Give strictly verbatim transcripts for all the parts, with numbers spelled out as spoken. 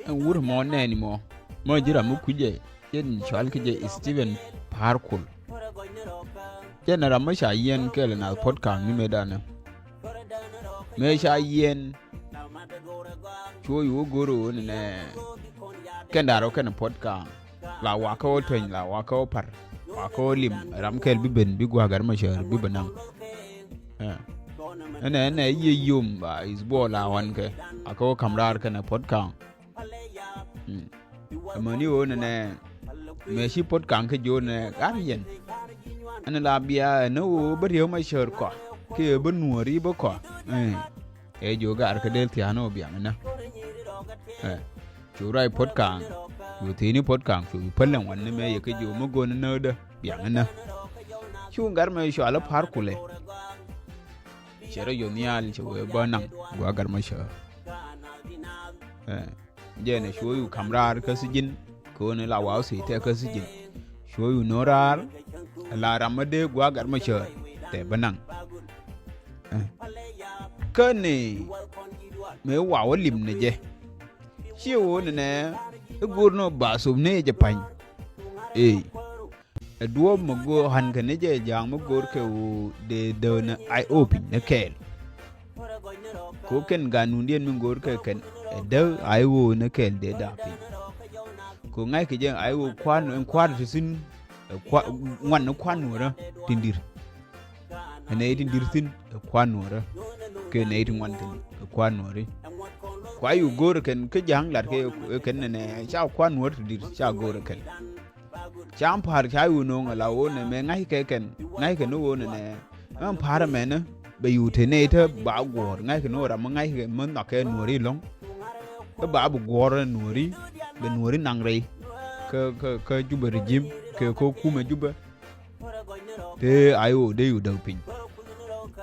Ɛn wur mɔ nɛɛni mɔ mɔ ji̱ ram mi kui̱cɛ jɛn cɔal kɛ jɛ Stephen Parkul. Jɛn ram mi ca yiɛn kɛɛl nath Puɔ̱t Ka̱a̱ŋ ni mëëdan. Mëë ca yiɛn cuɔ yi wä go̱r ɣöö ni nɛ kɛn da̱r wä kɛn Puɔ̱t Ka̱a̱ŋ. La wakä wä tueny, la wakä wä par, wakä wä lim, ram kɛl bi ben, bi gua̱a̱ gat ma cäär bi ben naŋ. Ɛnɛ ɛnɛ yiëë yom ba is buɔ la wan kɛ akä wä kam raar kɛnɛ Puɔ̱t Ka̱a̱ŋ. Ɛmɛ ni ɣöö nɛnɛ mɛ ci Puɔ̱t Ka̱a̱ŋ kɛ jiö nɛ gat yɛn. Ɛn la bia ɛn ɣöö bä riek ma cäär kɔ kiɛ bä nuɔɔri bä kɔ. Ɛ jiö gar kä del thia̱a̱n ɣöö biaŋ nä. Cu ruac Puɔ̱t Ka̱a̱ŋ, cu thi̱i̱ni Puɔ̱t Ka̱a̱ŋ, cu päl ɛn wan ni mɛ yɛ kä jiö mi go̱n näk dä biaŋ nä. Cu gat mɛ cual i̱ Parkulɛ. Cɛ rɔ yɔ nhial cɛ wee bä naŋ gua̱a̱ gat ma cäär. Jɛn ɛ cuɔ yu kam raar kä thi̱ji̱n. Kööni la waw thiec tɛ kä thi̱ji̱n. Cuɔ yu no̱o̱ŋ raar la ram mi dee gua̱a̱ gat ma cäär tɛ bä naŋ. Kä ni mëë waw lim ni jɛ. Ci ɣöö nɛnɛ i̱ go̱o̱r ni ba thop ni jɛ pa̱ny. Ëë ɛ duɔ̱ɔ̱p mi go̱o̱r ɣän kɛ ni jɛ ja̱a̱ŋ mi go̱o̱r kɛ ɣöö dee däk ni I O piny ni kɛɛl. Ko kɛn ganundiɛn mi go̱o̱r kɛ kɛn ɛ däk I O ni kɛɛl dee da̱a̱k piny. Ko ŋa̱ckɛ jɛ I O kua̱r ɛn kua̱r ti thi̱n ɛ kua̱r ŋuan ni kua̱r nuɔ̱ɔ̱rä tin di̱r. Ɛ nɛy tin di̱r thi̱n ɛ kua̱r nuɔ̱ɔ̱rä kɛ nɛy tin ŋuan thi̱n ɛ kua̱r nuɔ̱ɔ̱ri. Kua yu go̱o̱r kɛn kä ja̱a̱ŋ lat kɛ kɛn nɛnɛ ca kua̱r nuɔ̱ɔ̱r ti di̱r ca go̱o̱r kɛn. Ca pa̱a̱r ca yu no̱o̱ŋ ala ɣöö nɛ mɛ ŋa̱ckɛ kɛn ŋa̱ckɛ ni ɣöö nɛnɛ. Ɛn pa̱a̱r ɛmɛnä bɛ yu te nɛy te ba guɔ̱ɔ̱r ŋa̱ckɛ ni ɣöö ram mi ŋa̱ckɛ mi nhɔakɛ nuɔ̱ɔ̱ri lɔ̱ŋ. Ɛ ba bi guɔ̱ɔ̱r nuɔ̱ɔ̱ri bɛ nuɔ̱ɔ̱ri naŋ rɛy. Kä kä kä Jubɛ regime kɛ kä kumɛ Jubɛ. Te I O dee yu däk piny.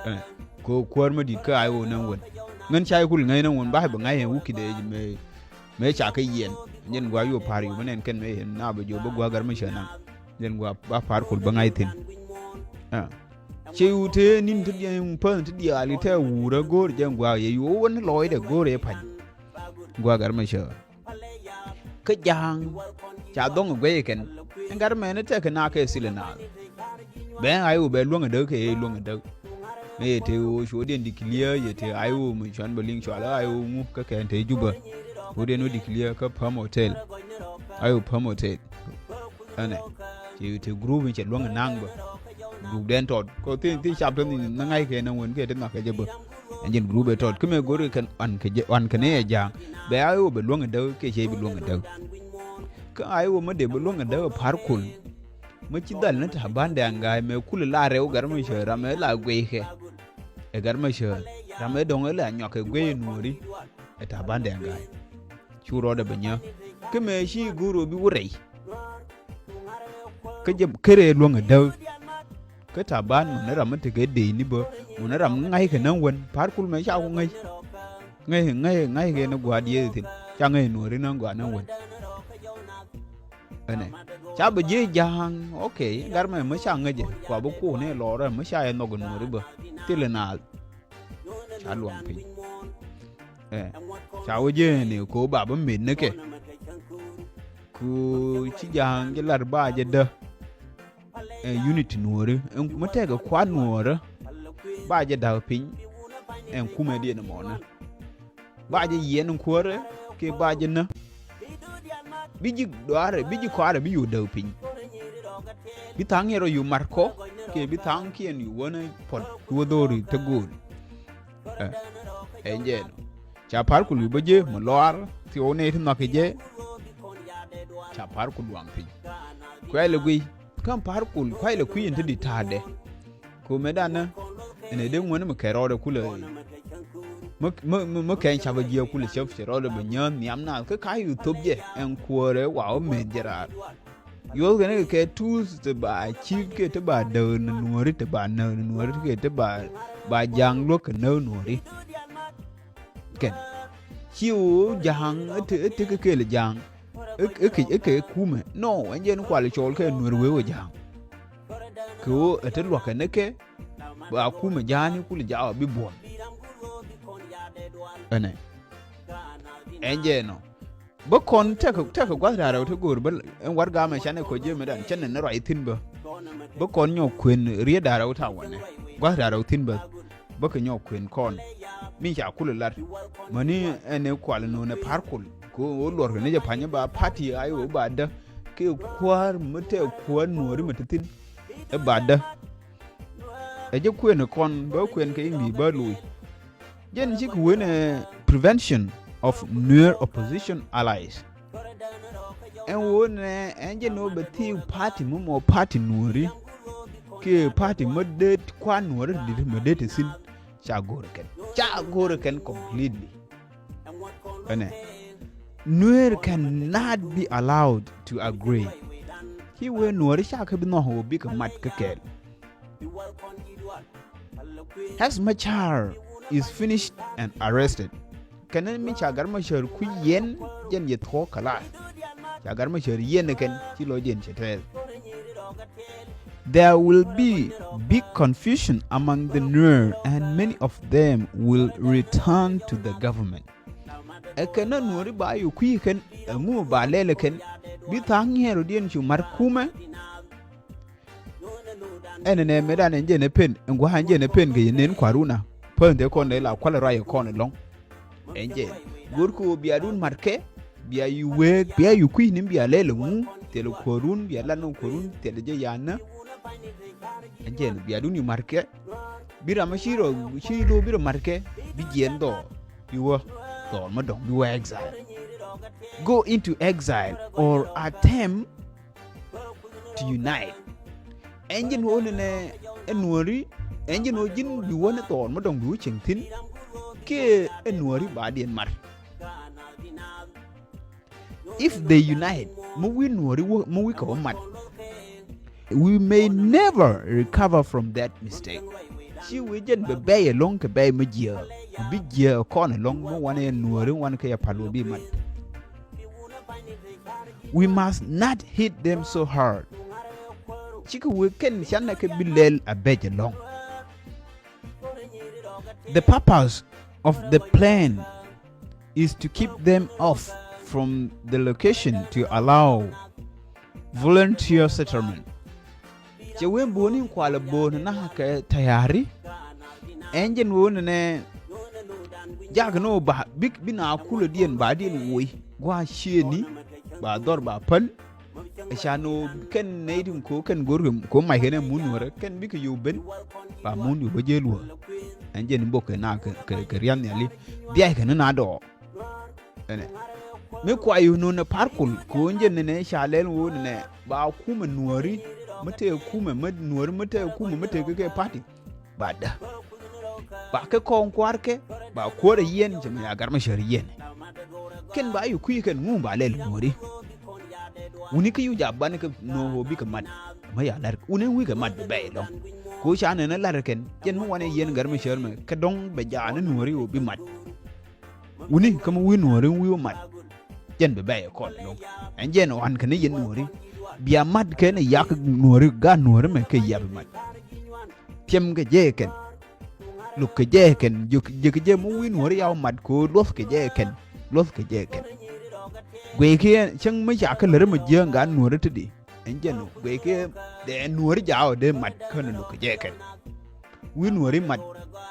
Ɛ ko kuäär mi di̱t kä I O näŋ wän. Ŋän ca ikul ŋäc näŋ wän ba bi ŋa̱c ɛn wukidɛ mëë mëë ca kä yiɛn. Jɛn gua̱a̱ yu pa̱a̱r yu mi nɛn kɛn mëë yɛn na bɛ jiɔ bä gua̱a̱ gat mi cä naŋ. Jɛn gua̱a̱ ba Parkul bä ŋa̱c thi̱n. Ɛ ci yu te ni̱n ti diɛn päth ti diaal i̱ tɛ wuurä go̱o̱r jɛn gua̱a̱ yɛ yu wä wän lɔɔcdɛ go̱o̱r yɛ pa̱ny. Gua̱a̱ gat mi cä kä ja̱a̱ŋ ca dhɔ̱ŋ ɛ guɛc ɛ kɛn. Ɛn gat mɛn ɛ tɛk kɛ na kɛ thilɛ naath. Bɛ ŋa̱c ɣöö bɛ luäŋ ɛ däk kɛ ëë luäŋ ɛ däk. Mëë yɛ te ɣöö cuɔ̱ɔ̱diɛn declare yɛ te I O mi cuan bɛ liŋ cual I O ŋu kä kɛn te Jubä. Cuɔ̱ɔ̱diɛn wä declare kä Palm Hotel. I O Palm Hotel. Ɛnɛ te te group in cɛ luäŋ ɛ naŋ bä. Group dɛn tɔt kɔ thin thin cap tɔt ni ŋa̱ckɛ nɛ wän kɛ te nhɔakɛ jɛ bä. Ɛn jɛn group ɛ tɔt kä mëë go̱r kɛ kɛn ɣɔn kɛ jɛ ɣɔn kɛ ni ɛ ja̱a̱ŋ. Bɛ I O bɛ luäŋ ɛ däk kɛ cɛ bi luäŋ ɛ däk. Kä I O mi dee bi luäŋ ɛ däk ɛ Parkul. Mi ci dhal ni Taban Deng Gai mɛ kulɛ la rɛw gat mi cä ram ɛ la gueykɛ. Ɛ gat mi cä ram ɛ dɔ̱ŋ ɛ la nyɔk ɛ guey ɛ nuɔ̱ɔ̱ri. Ɛ Taban Deng Gai cu rɔɔdɛ bɛ nyä. Kä mɛ ci go̱o̱r ɔ bi wä rɛy. Kä jɛ kere luäŋ ɛ däk. Kä Taban ŋun ɛ ram mi tekɛ dee ni bä ŋun ɛ ram ŋa̱ckɛ näŋ wän Parkul mɛ ca ku ŋäc. Ŋäc ŋäc ŋa̱ckɛ ni gua̱a̱r diëëth thi̱n ca ŋäc nuɔ̱ɔ̱ri näŋ gua̱a̱r näŋ wän. Ɛnɛ ca bɛ jiɛ ja̱a̱ŋ. Ok, gat mɛ mi ca ŋäcɛ kua bi kuun ni lɔɔrä mi ca yɛ nhɔk nuɔ̱ɔ̱ri bä thilɛ naath. Ca luaŋ piny. Ɛ ca wä jiɛ ni ko ba bä met ni kɛ. Ku ci ja̱a̱ŋ ji̱ lat ba jɛ dä. Ɛ unity nuɔ̱ɔ̱ri ɛn mi tɛkɛ kua̱r nuɔ̱ɔ̱rä. Ba jɛ da̱k piny. Ɛn kumɛ diɛn mɔnä ba jɛ yiɛn kuäärä kɛ ba jɛ nä. Bi ji̱ dɔaarɛ bi ji̱ kɔaarɛ bi yu däk piny. Bi tha̱a̱ŋ yɛn rɔ yu mat kɔ kɛ bi tha̱a̱ŋ kiɛn yu wänä puɔt wä dho̱ri te go̱o̱l. Ɛ ɛn jɛ nɔ ca Parkul yu bä jɛ mi lɔaar thiɔw nɛy ti nhɔak kɛ jɛ. Ca Parkul duaŋ piny. Kuɛl ɛ guiy kä Parkul kuɛl ɛ kui̱ in te di ta̱a̱dɛ. Ko mëë danä ɛn ɛ dee ŋuäni mi kɛ rɔɔdɛ kulɛ. Mi mi mi kɛn capä jiɛ kulɛ cäp cɛ rɔɔdɛ bɛ nyääth nhiam naath kä ka yu thop jɛ ɛn kuäärɛ wa wä mëth jɛ raar. Yuɔth kɛn kɛ kɛ tuuth te ba cik kɛ te ba däk ni nuɔ̱ɔ̱ri te ba näk ni nuɔ̱ɔ̱ri kɛ te ba ba ja̱a̱ŋ luäk kɛ näk nuɔ̱ɔ̱ri. Kɛn ci ɣöö ja̱a̱ŋ ɛ te ɛ te kɛ kɛl ja̱a̱ŋ. Ɛ kɛ ɛ kɛ kumɛ nɔ ɛn jɛn kual cɔɔl kɛ nuɔ̱ɔ̱ri wee wä ja̱a̱ŋ. Kɛ ɣöö ɛ te luäk kɛ ni kɛ ba kumɛ ja̱a̱ni kul ja̱a̱ bi buɔ̱n. Ɛnɛ ɛn jɛ nɔ. Bä kɔn tekɛ, tekɛ gua̱th da̱rɛw ti go̱o̱r bä ɛn warɛga mɛ canɛ kɔ ji̱ mɛ dan cɛn ni ruac thi̱n bä. Bä kɔn nyɔk kuën riet da̱rɛw ta̱a̱ wanɛ. Gua̱th da̱rɛw thi̱n bä. Bä kɛ nyɔk kuën kɔn. Min ca kulɛ lar. Mäni ɛn ɛ kual nööŋ ɛ pa̱r kul. Kɛ ɣöö luɔrkɛ ni jɛ pa̱ny ba party ay ɣöö ba dä. Kɛ kuäär mi te kuäär nuɔ̱ɔ̱ri mi te thi̱n. Ɛ ba dä. Ɛ jɛ kuën kɔn bä kuën kɛ English bä lo̱c. Jɛn cikɛ wen ɛ prevention of Nuer opposition allies. Ɛn wen ɛ ɛn jɛn ɣöö bɛ thi̱i̱ party mi mɔ party nuɔ̱ɔ̱ri. Kiɛ party mi dee kua̱r nuɔ̱ɔ̱ri ti di̱t mi dee te thi̱n. Ca go̱o̱rɛ kɛn. Ca go̱o̱rɛ kɛn completely. Ɛnɛ. Nuer cannot be allowed to agree. Ci wee nuɔ̱ɔ̱ri ca kɛ bi nhɔk ɣöö bikɛ mat kä kɛɛl. As Machar is finished and arrested. Kɛn mi ca Gat Machar kui̱ yɛn jɛn yɛ thuɔ̱k kɛ la. Ca Gat Machar yɛn kɛn ci lɔ jɛn cɛ tɛɛth. There will be big confusion among the Nuer and many of them will return to the government. Ɛ kɛn na Nuɔri ba yɛ kui̱ kɛn ɛŋu ba lɛl kɛn bi tha̱a̱ŋ ŋiɛɛr rɔ diɛn cu mat kumɛ. Ɛn ɛnɛ mëë dan ɛn jɛn ɛ pen ɛn gua̱a̱ ɛn jɛn ɛ pen kɛ yɛ nen kua̱runa. Pän tɛ kɔn dee la kualɛ ruac ɛ kɔn ɛlɔ̱ŋ. Ɛn jɛn go̱o̱r kɛ ɣöö bia dun mat kɛ bia yu wee bia yu kui̱ ni bia lɛl ɛŋu thilɛ kuäärun bia lan ni kuäärun thilɛ jɛ yanä. Ɛn jɛn bia dun yu mat kɛ bi ram mi ci rɔ ci lo̱o̱ bi rɔ mat kɛ bi jiɛn dhɔɔr bi wä dhɔɔr mi dɔ̱ŋ bi wä exile. Go into exile or attempt to unite. Ɛn jɛn ɣöö ni nɛ ɛ Nuɔri ɛn jɛn ɣöö ji̱n bi wä ni dhɔɔr mi dɔ̱ŋ bi wä cieŋ thi̱n. Kiɛ ɛ Nuɔri ba diɛn mat. If they unite mi wi̱i̱ Nuɔri wä mi wi̱i̱ kɛ wä mat. We may never recover from that mistake. Ci wi̱i̱ jɛn bɛ bɛy ɛlɔ̱ŋ kɛ bɛy mi jiääk bi jiääk ɛ kɔn ɛlɔ̱ŋ mi wanɛ yɛ Nuɔri wanɛ kɛ yɛ pal wä bi mat. We must not hit them so hard. Cikɛ wee kɛn canɛ kɛ bi lɛl a bɛc ɛlɔ̱ŋ. The purpose of the plan is to keep them off from the location to allow volunteer settlement. Cɛ wen bo̱o̱ni kualɛ bo̱o̱ni na kɛ tayari. Ɛn jɛn wee ni nɛ jak ni wä ba bi na kulɛ diɛn ba diɛn woi gua cieni ba dhɔr ba päl. Ɛ ca ni wä kɛn nɛy tin ko kɛn go̱r ko mac kɛn ɛ mun wärä kɛn bikɛ yo̱w ben ba mun yo̱w bä jel wä. Ɛn jɛn bok kɛ na kɛ rian nhiali dhiac kɛ ni na dɔɔ. Ɛnɛ mi kua yo̱w nunɛ par kul ko ɛn jɛn nɛ ca lɛl wä nɛ ba kumɛ nuɔri mi tëë kumɛ mi nuɔri mi tëë kumɛ mi tëë kɛ kɛ party. Ba dä ba kɛ kɔn kua̱rkɛ ba kuäärɛ yiɛn cɛ mɛ ya gar mɛ cär yiɛn. Kɛn ba yu kui̱ kɛn ŋu ba lɛl nuɔri. Wuni kä yu ja ban kä nuɔr ɣöö bikɛ mat mɛ ya lar wuni wi̱i̱ kɛ mat bɛ bɛy lɔ̱ŋ. Ko ca nɛn lar kɛn jɛn mi wanɛ yiɛn gar mɛ cär mɛ kɛ dɔ̱ŋ bɛ ja ni nuɔri ɣöö bi mat. Wuni kä mi wi̱i̱ nuɔ̱ɔ̱ri wi̱i̱ wä mat. Jɛn bɛ bɛy kɔn ɛlɔ̱ŋ ɛn jɛn ɣɔ̱a̱n kɛn ni yɛn nuɔ̱ɔ̱ri. Bia mat kɛn ɛ yak nuɔ̱ɔ̱ri gaat nuɔ̱ɔ̱ri mɛ kɛ yap mat. Tiɛm kɛ jɛ kɛn. Luk kɛ jɛ kɛn jek jɛ mi wi̱i̱ nuɔ̱ɔ̱ri yaw mat kɛ ɣöö luɔth kɛ jɛ kɛn luɔth kɛ jɛ kɛn. Guɛy kiɛ cäŋ mi ca kä lär mɛ jiääk gaat nuɔ̱ɔ̱ri ti di. Ɛn jɛn ɔ guɛy kɛ dee nuɔ̱ɔ̱ri jaak ɔ dee mat känɛ luk kɛ jɛ kɛn. Wi̱i̱ nuɔ̱ɔ̱ri mat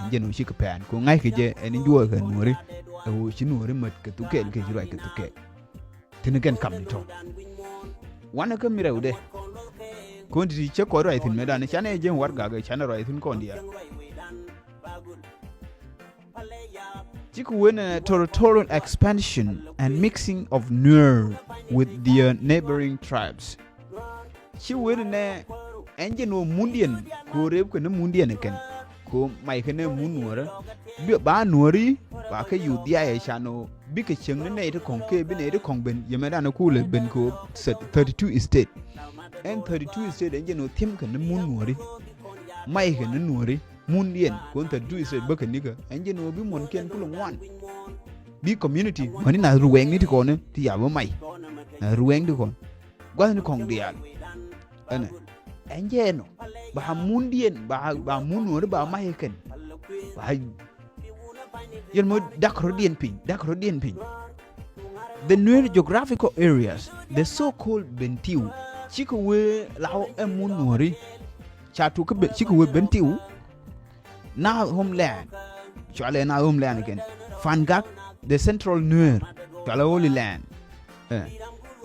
ɛn jɛn ɔ cikɛ pɛn kɛ ŋa̱ckɛ jɛ ɛn juɔɔkɛ nuɔ̱ɔ̱ri. Ɛ ɣöö ci nuɔ̱ɔ̱ri mat kɛ thuk kɛɛl kɛ ci ruac kɛ thuk kɛɛl. Thi̱n kɛn kam ni tɔ̱ wanɛ kä mi rɛwdɛ. Kɔn ti ti cä kɔn ruac thi̱n mɛ dan canɛ jɛ war gak canɛ ruac thi̱n kɔn diaal. Cikɛ wen ɛ territorial expansion and mixing of Nuer with their neighboring tribes. Ci wen nɛ ɛn jɛ nɔ mundiɛn ko rep kɛ ni mundiɛn kɛn ko may kɛ nɛ mun nuɔrä. Ba nuɔri ba kɛ yu dhiayɛ can ɔ bikɛ cieŋ ni nɛy ti kɔŋ kɛ bi nɛy ti kɔŋ ben yɛmɛ dan kulɛ ben ko thirty two state. Ɛn thirty two state ɛn jɛ nɔ thim kɛ ni mun nuɔri. May kɛ ni nuɔri. Mun diɛn kun thirty two state bä kɛ nikä ɛn jɛ ni wä bi muɔn kiɛn kulɛ ŋuan. Bi community mäni nath ruwɛŋni ti kɔn ti yabä may. Nath ruwɛŋ ti kɔn gua̱thni kɔŋ diaal. Ɛnɛ ɛn jɛ nɔ ba mun diɛn ba mun nuɔri ba may kɛn. Ba yɛn mɔ dak rɔ diɛn piny dak rɔ diɛn piny. The Nuer geographical areas, the so-called Bentiu, cikɛ wee la ɣöö ɛn mun Nuɔ̱ri, ca tuɔk kä Be-, cikɛ wee Bentiu, North Homeland, cɔalɛ North Homeland kɛn, Fangak, the Central Nuer, cɔalɛ Holy Land, eh,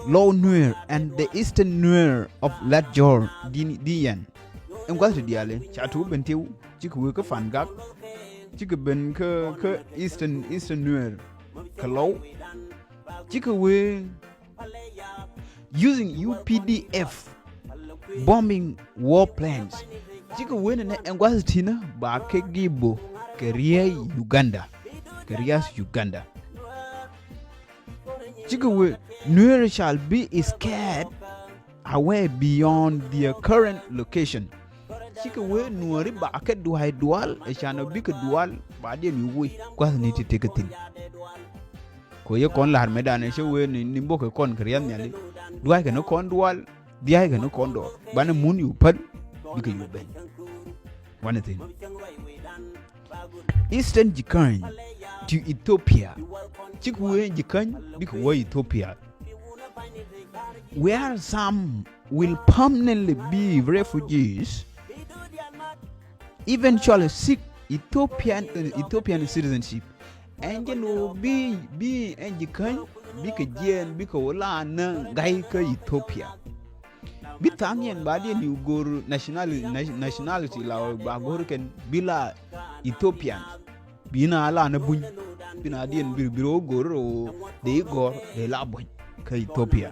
Low Nuer and the Eastern Nuer of Latjor, di, di yɛn. Ɛn gua̱th ti diaal ca tuɔk kä Bentiu, cikɛ wee kä Fangak, cikɛ ben kä, kä Eastern, Eastern Nuer, kä Low, cikɛ wee using U P D F bombing war planes. Cikɛ wee nɛnɛ ɛn gua̱th ti̱nä ba kɛ Gibo kɛ riey Uganda. Kɛ riath Uganda. Cikɛ wee Nuer shall be scared away beyond their current location. Cikɛ wee Nuɔ̱ri ba kɛ dua̱a̱c dual, ɛ canɛ bikɛ dual, ba diɛn i̱ woi gua̱thni ti tekɛ thi̱n. Kɛ ɣöö yɛ kɔn la̱r mëëdan ɛ cä wee ni, ni bokɛ kɔn kɛ riath nhiali. Dua̱a̱ckɛ ni kɔn dual, dhia̱a̱ckɛ ni kɔn dɔɔr. Banɛ mun i̱ wä päl, bikɛ i̱ wä ben. Wanɛ thi̱n. Eastern Jikäny to Ethiopia. Cikɛ wee Jikäny bikɛ wä Ethiopia. Where some will permanently be refugees, eventually seek Ethiopian, Ethiopian citizenship. Ɛn jɛn ɣöö bi, bi ɛn Jikäny bikɛ jiɛɛn bikɛ wä la näk ga̱y kä Ethiopia. Bi tha̱a̱ŋ yɛn ba diɛn i̱ go̱o̱r nationali-, nat-, nationality la ba go̱o̱r kɛn bi la Ethiopian. Bi na la na buny. Bi na diɛn bir, bir wä go̱o̱r ɣöö dee i̱ gɔ̱r dee la buny kä Ethiopia.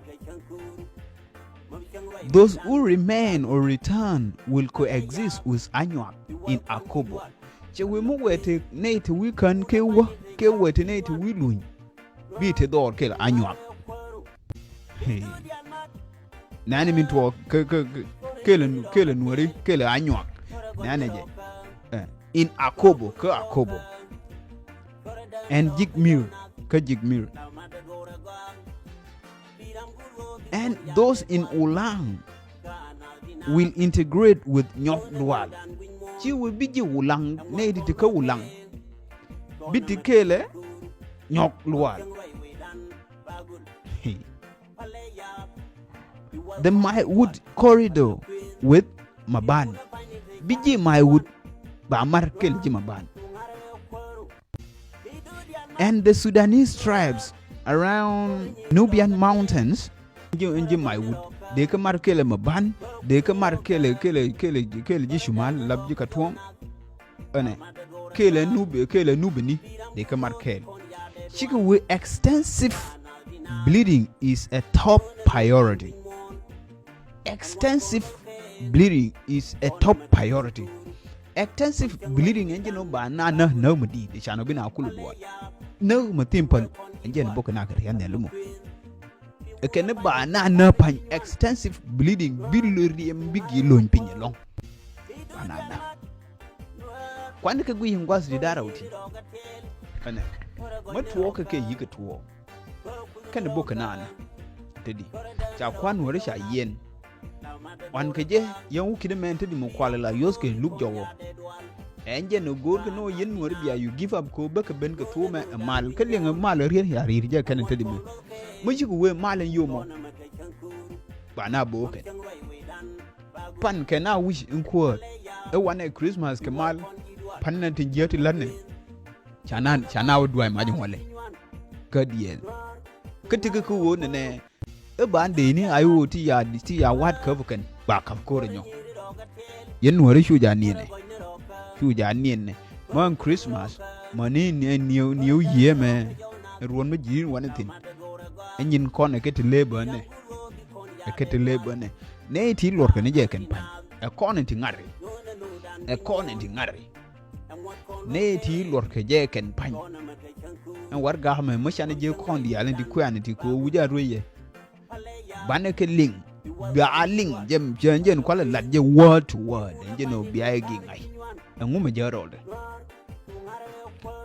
Those who remain or return will coexist with Anyuak in Akobo. Cɛ wee mi wee te nɛy te wi̱i̱ kän kɛ wä, kɛ wee te nɛy te wi̱i̱ luny. Bi te dhɔr kɛl Anyuak. Hey. Nani min tuɔ kɛ, kɛ, kɛ, kɛl, kɛl Nuɔri, kɛl Anyuak. Nani jɛ. Eh, in Akobo, kä Akobo. And Jikmir, kä Jikmir. And those in Ulang will integrate with Nyok Lual. Ci wee bi ji̱ Ulang, nɛy ti ti kä Ulang. Bi ti kɛɛlɛ Nyok Lual. The Maiwut corridor with Maban. Bi ji̱ Maiwut ba mar kɛɛl ji̱ Maban. And the Sudanese tribes around Nubian mountains. Ji̱, ji̱ Maiwut. Dee kä mar kɛɛl Maban. Dee kä mar kɛɛl, kɛɛl, kɛɛl, kɛɛl ji̱ Cumal lap ji̱ Katuɔŋ. Ɛnɛ. Kɛɛl Nub, kɛɛl Nubini. Dee kä mar kɛɛl. Cikɛ wee extensive bleeding is a top priority. Extensive bleeding is a top priority. Extensive bleeding ɛn jɛn ɔ ba na näk, näk mi di̱i̱t, canɛ bi na kul duɔl. Näk mi thim päl ɛn jɛn bok na kɛ riath nhial mɔ. Ɛ kɛn ba na näk pa̱ny, extensive bleeding, bi lo riɛm, bi gi̱i̱ lony piny ɛlɔ̱ŋ. Ba na näk. Kuan kɛ guiy in gua̱th di da̱rä wä ti. Ɛnɛ. Mä tuɔɔk kɛ kɛ yi̱k kɛ tuɔɔk. Kɛn bok kɛ naan. Te di. Ca kuan wä ri ca yɛn. Wan kɛ jɛ, yɛn wä ki̱t mɛn te di mɔ kual la yo̱th kɛ luk jɔwɔ. Ɛn jɛn ɛ go̱o̱r kɛ ni wä yɛn nuɔ̱ɔ̱ri bia you give up kɛ wä bä kɛ ben kɛ thuɔ̱ɔ̱mɛ ɛ mal. Kä liɛŋ ɛ mal ɛ riet ya riet jɛ kɛn te di mɔ. Mä yik wee mal ɛn yomɔ. Ba na bo̱o̱ kɛn. Pan kɛ na wi̱c in kuäär. Ɛ wanɛ Christmas kɛ mal. Pan na tin jiäk ti la̱tnɛ. Ca na, ca na wä duay mac in walɛ. Kä diɛɛl. Kä tekɛ kä ɣöö nɛnɛ. Ɛ ba dee ni a i̱ ɣöö ti ya, ti ya wa̱a̱t käp kɛn. Ba ka̱p ko̱r inyɔ. Yɛn nuɔ̱ɔ̱ri cu ja niɛnɛ. Cu ja niɛnɛ. Mä in Christmas. Mä ni, ni, ni, ni, ni, ni, ruɔ̱n mi ji̱ in wanɛ thi̱n. Ɛ nyin kɔn ɛ kɛ ti lëë bänɛ. Ɛ kɛ ti lëë bänɛ. Nɛ ti luɔr kɛ ni jɛ kɛn pa̱ny. Ɛ kɔn in ti ŋa̱ri. Ɛ kɔn in ti ŋa̱ri. Nɛ ti luɔr kɛ jɛ kɛn pa̱ny. Ɛn warɛgak mɛ, mä canɛ jɛ kɔn diaal in ti kuɛn in ti ko̱ wi̱c a ruecɛ. Banɛ kɛ liŋ. Bia a liŋ jɛ, jɛ, jɛ in kualɛ lat jɛ word to word. Ɛn jɛ nɔ bia ɛ gi̱ ŋa̱c. Ɛŋu mɛ jɛ rɔɔdɛ.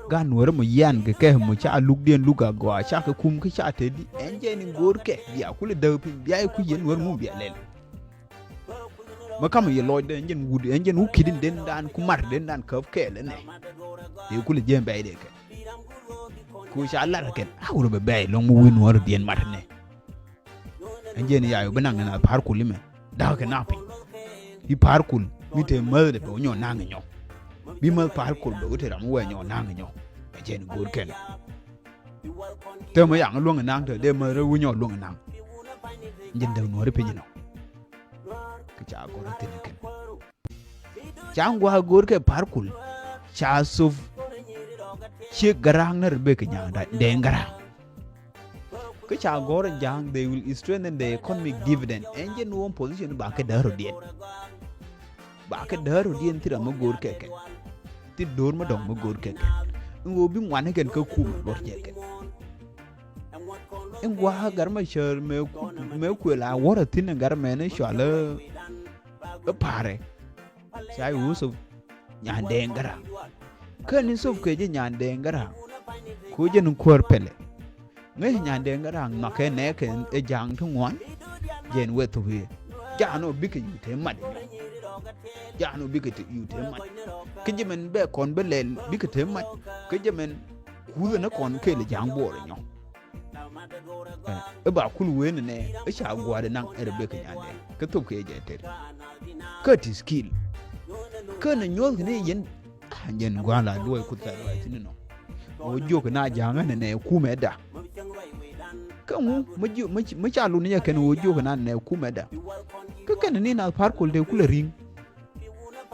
Gan wärä mɔ yian kɛ kɛ mɔ ca lukdiɛn luk a gɔaa ca kɛ kum kä ca te di. Ɛn jɛ ni go̱o̱r kɛ bia kulɛ däk piny bia i̱ kui̱ yɛn wärä ŋu bia lɛl. Mä kamɛ yɛ lɔcdɛ ɛn jɛn wut ɛn jɛn wut ki̱t in den dan ku mar den dan käp kɛɛl ɛnɛ. Dee kulɛ jiɛn bɛy dee kɛ. Ku ca lar kɛn a wur bɛ bɛɛy lɔŋ mi wi̱i̱ nuɔɔr diɛn mat nɛ. Ɛn jɛn ya yo bi naŋ nɛ na pa̱a̱r kul imɛ da̱k kɛ na piny. Bi pa̱a̱r kul mi te mäth dɛ bɛ wä nyɔ naŋ nyɔ. Bi mäth pa̱a̱r kul bɛ wä te ram wɛ nyɔ naŋ nyɔ. Ɛn jɛn go̱o̱r kɛn. Te mɛ yaŋ luäŋ naŋ te dee mäth rɛ wä nyɔ luäŋ naŋ. Ɛn jɛn däk nuɔɔr piny nɔ. Kɛ ca gɔr thin kɛn. Ca ŋuak go̱o̱r kɛ pa̱a̱r kul ca thop ciek gära̱a̱ŋ ni Rebecca Nyaŋ Dɛŋ Gära̱a̱ŋ. Kä ca gɔ̱r in ja̱a̱ŋ they will strengthen the economic dividend. Ɛn jɛ nuɔ̱ɔ̱m position ba kɛ däär rɔ̱diɛn. Ba kɛ däär rɔ̱diɛn thil ram mi go̱o̱r kɛ kɛn. Thil do̱r mi dɔ̱ŋ mi go̱o̱r kɛ kɛn. In ɣöö bi ŋuan kɛn kä kum luɔt jɛ kɛn. In gua̱a̱ gar ma cär mëë ku-, mëë kuël a wäär a thi̱n in gar mɛn in cɔal ɛ pa̱a̱rɛ. Ca Yusuf Nyaŋ Dɛŋ Gära̱a̱ŋ. Kä ni Yusuf kɛ jɛ Nyaŋ Dɛŋ Gära̱a̱ŋ. Ku jɛn kuäär pɛlɛ. Ŋäc Nyaŋ Dɛŋ Gära̱a̱ŋ nhɔakɛ nɛɛkɛ ɛ ja̱a̱ŋ ti ŋuan. Jɛn wee thop yɛ. Ja̱a̱n ɔ bikɛ yut te mat. Ja̱a̱n ɔ bikɛ te-, yut te mat. Kä jɛ mɛn bɛ kɔn bä lɛl bikɛ te mat. Kä jɛ mɛn kuth ni kɔn kɛɛl ja̱a̱ŋ buɔɔr nyɔ. Ɛ, ɛ ba kul wen nɛ, ɛ ca gua̱a̱r naŋ ɛ Rebecca Nyaŋ Dɛŋ. Kä thop kɛ jɛ tɛr. Kä ti skill. Kä nɛ nyuɔth kɛ ni yɛn. Ah, jɛn gua̱a̱r la duɔy kuth kɛ duɔy thin nɔ. Wä jiök na ja̱a̱ŋ nɛ nɛ kumɛ da. Kä ŋu, mä jiök, mä ci-, mä ca lun yɛ kɛn wä jiök na nɛ kumɛ da. Kä kɛn ni na pa̱a̱r kul te kulɛ ri̱ŋ.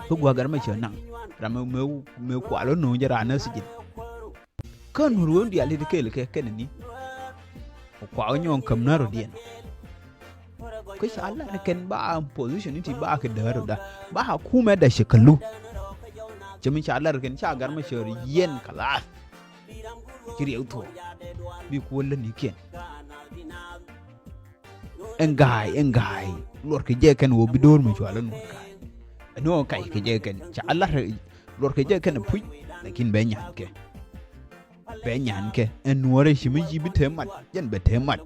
Kä gua̱a̱r gar ma cä naŋ. Ram mɛ, mɛ, mɛ kual wä no̱o̱ŋ jɛ raan nä thi̱ji̱n. Kä nuur wen diaal ti kɛɛl kɛ kɛn ni. Kua wä nyɔɔŋ käm nä rɔ̱diɛn. Kä ca lar kɛn ba position ni ti ba kɛ däär rɔ̱da. Ba kumɛ da cɛ kälu. Cɛ mi ca lar kɛn ca gar ma cɛ rɔ yɛn kɛ lath. Ci riɛw thuɔ̱k. Bi kuäär lätnikiɛn. Ɛn ga̱a̱y, ɛn ga̱a̱y. Luɔt kɛ jɛ kɛn wä bi do̱r mi cual ɛn wä ga̱a̱y. Ɛn wä kac kɛ jɛ kɛn. Ca lar luɔt kɛ jɛ kɛn ɛ puc. Lakin bɛ nyan kɛ. Bɛ nyan kɛ. Ɛn nuɔrɛ ci mi ci bi te mat. Jɛn bɛ te mat.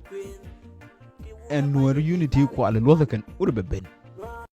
Ɛn nuɔrɛ unity kual luɔth kɛn. Wur bɛ ben.